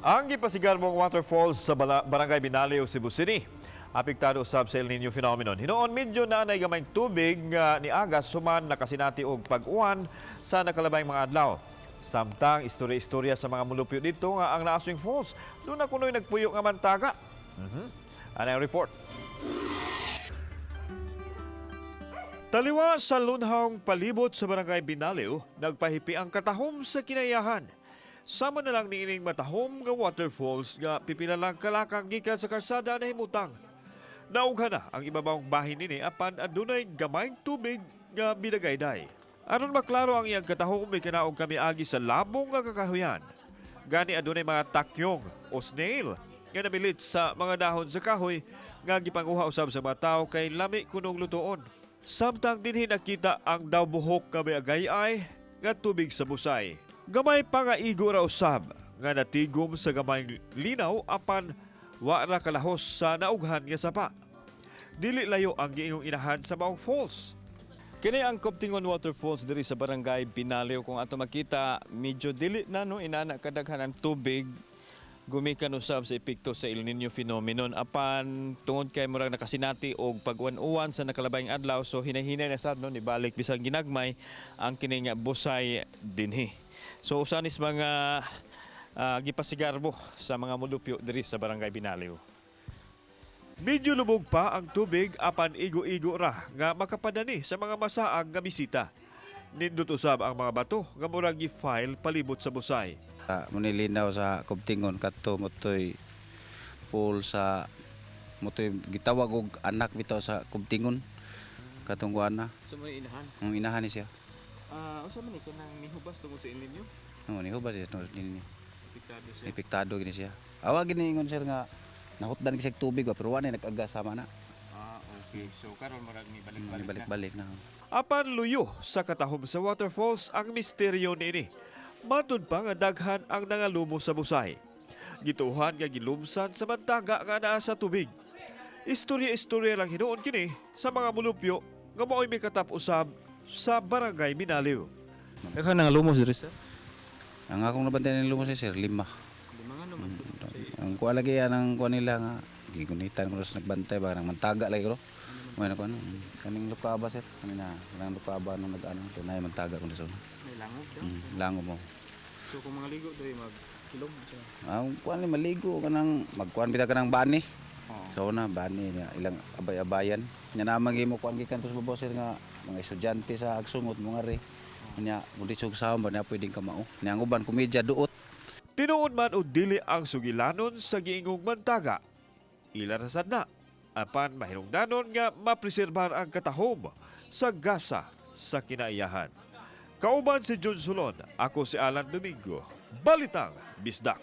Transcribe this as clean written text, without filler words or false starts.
Ang gipasigarbo nga waterfalls sa Barangay Binaliw, Cebu City, apektado usab sa El Nino phenomenon. Hinuon medyo na anay gamayng tubig nga niagas human nakasinati og pag-uwan sa nakalabayng mga adlaw. Samtang istorya-istorya sa mga mulupyo didto nga ang Naaswing Falls duna kunoy nagpuyo nga mantaga. Ano ang report? Taliwa sa lunhawng palibot sa Barangay Binaliw, nagpahipi ang katahom sa kinaiyahan. Sama na lang niining matahom nga waterfalls nga pipila lang kalakang gikan sa karsada nahimutang. Naughan na ang ibabawng bahin nini apan adunay gamayng tubig nga bidagayday. Aron maklaro ang iyang katahom, mikinaog kami agi sa labong nga kakahuyan. Gani adunay mga takyong o snail nga namilit sa mga dahon sa kahoy nga gipanguha usab sa mga tawo kay lami kunong lutoon. Samtang dinhi nakita ang daw buhok nga may agay-ay nga tubig sa busay. Gamay pa nga igo ra usab nga natigom sa gamayng linaw apan wa ra kalahos sa naughan nga sapa. Dili layo ang giingong inahan sa maong falls. Kini ang Coptingon Waterfalls diri sa Barangay Binaliw. Kung ato makita, medyo dili na no inana kadaghan ang tubig gumikan usab sa epekto sa El Nino phenomenon, apan tungod kay murag nakasinati og pag-uwan-uwan sa nakalabayng adlaw, so hinay-hinay na sad no nibalik bisan ginagmay ang kining busay dinhi. So usa nis mga gipasigarbo sa mga mulupyo diri sa Barangay Binaliw. Medyo lubog pa ang tubig apan igo-igo ra nga makapadani sa mga masaag nga bisita. Nindot usab ang mga bato nga murag gi-file palibot sa busay. Munilinaw sa Kubtingon kadto motoy pool sa motoy gitawag og anak bitaw sa Kubtingon katong kuan na. So mo inahan. Ang inahan ni siya. Usa man ni kanang nihubas tungod sa El Nino? No, ni hubas siya, no, ni Epektado siya. Epektado gini siya. Awa gini ingon sir nga nahutdan gyud siya og tubig ba, pero wa na nag-agas sama na. Ah, okay. So karon murag ni balik-balik na. Balik-balik na. Apan luyo sa katahom sa waterfalls ang misteryo niini. Matud pa nga daghan ang nangalumo sa busay. Gituohan nga gilumsan sa mantaga nga naa sa tubig. Istorya-istorya lang hinuon kini sa mga mulupyo nga mao'y mikatap usab sa Barangay Binaliw. Daghan nang lumos diri, sir. Ang akong nabantayan ng lumos ni sir, lima. Lima nga naman. Ang kuha lagi yan ang kuha nila nga gigunitan ko sa nagbantay ba nang mantaga lagi ko. May na kuha ano, kaning lukaba sir, kanina kanang lukaba nung nag-ano, tunay mantaga ko sa una. May langog daw. Lango mo. So kung mga ligo diri mag hilom siya. Ang kuan ni maligo kanang magkuan bitaw kanang bani. Oo. So na bani nga ilang abay-abayan. Nya namang imo kuan gikan to sa babaw sir nga mga estudyante sa Agsungot mo nga ri. Nya mudi sug sa ba na pwedeng kamao. Nya ang uban komedya duot. Tinuod man o dili ang sugilanon sa giingong mantaga. Ila ra sad na apan mahinungdanon nga mapreserbar ang katahom sa gasa sa kinaiyahan. Kauban si John Solon, ako si Alan Domingo. Balitang Bisdak.